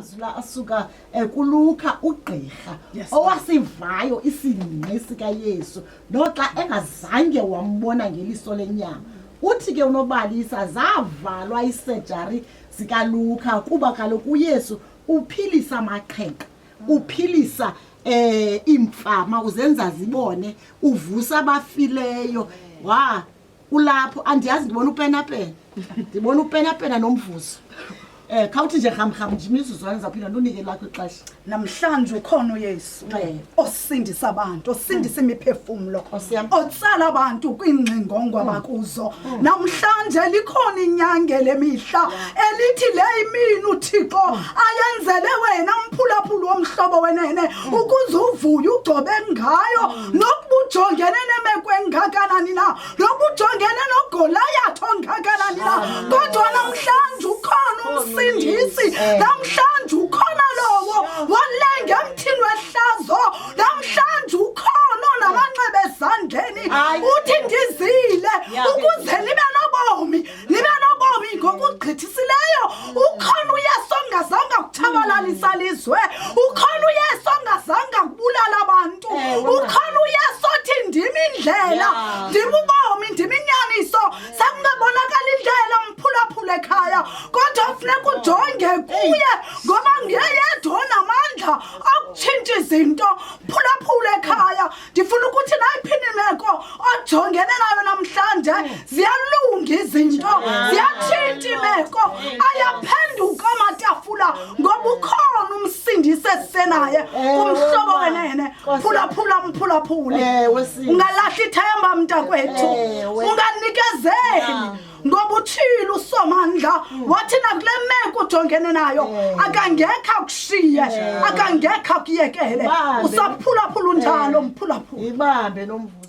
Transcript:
Ngamazwi la asuka eh, kuLuka ugqirha Yes. owasivayo isingqi sikaYesu noxa engazange wambona ngeliso lenyama. Uthi ke unobalisa zavalwa iisejari zikaLuka kuba kaloku uYesu uphilisa amaqhenqa, uphilisa eh iimfama, uzenza zibone, uvusa abafileyo. Wa ulapho andiyazi ndibona upenapena ndibona upenapena nomvuzo um khawuthi nje rhamrham nje imizuzwana ndizawuphinda ndunike lakho ixesha. Namhlanje ukhona uYesu osindisa abantu, osindisa imiphefumlo, Nkosi yam. otsala abantu kwiingxingongo abakuzo. Namhlanje likhona inyange lemihla elithi le imini uThixo ayenzele wena mphulaphuli womhlobo wenene ukuze uvuye ugcobe ngayo, nokuba ujongene nemeko engakanani na, nokuba ujongene noGoliath ongakanani na, kodwa namhlanje ukhona umsindisi, namhlanje ukhona lowo walenga emthini wehlazo, namhlanje ukhona onamanxeba esandleni. Hayi. Uthi ndizile ukuze nibe nobomi, nibe nobomi ngokugqithisileyo. Ukhona uYesu ongazange akutshabalalisa lizwe, ukhona uYesu ongazange akubulala abantu, ukhona uYesu othi ndim indlela, ndim ubomi, ndim inyaniso. Sakungabonakala indlela mphulaphula ekhaya, kodwa funeka ujonge kuye ngoba nguye yedwa onamandla akutshintsha izinto. Phulaphula ekhaya, ndifuna ukuthi nayiphini imeko ojongene nayo namhlanje, ziyalunga izinto, ziyatshintsha imeko, ayaphenduka amatafula ngoba ukhona umsindisi esisenaye kumhlobo wenene. Phulaphula mphulaphuli, Ewe, sisi. ungalahli ithemba mntakwethu, unganikezeli ngoba utshilo uSomandla wathi nakule meko ujongene nayo akangekho akushiye, akangekho akuyekele. Ibambe. Usaphulaphula unjalo mphulaphula. Ibambe nomvuzo.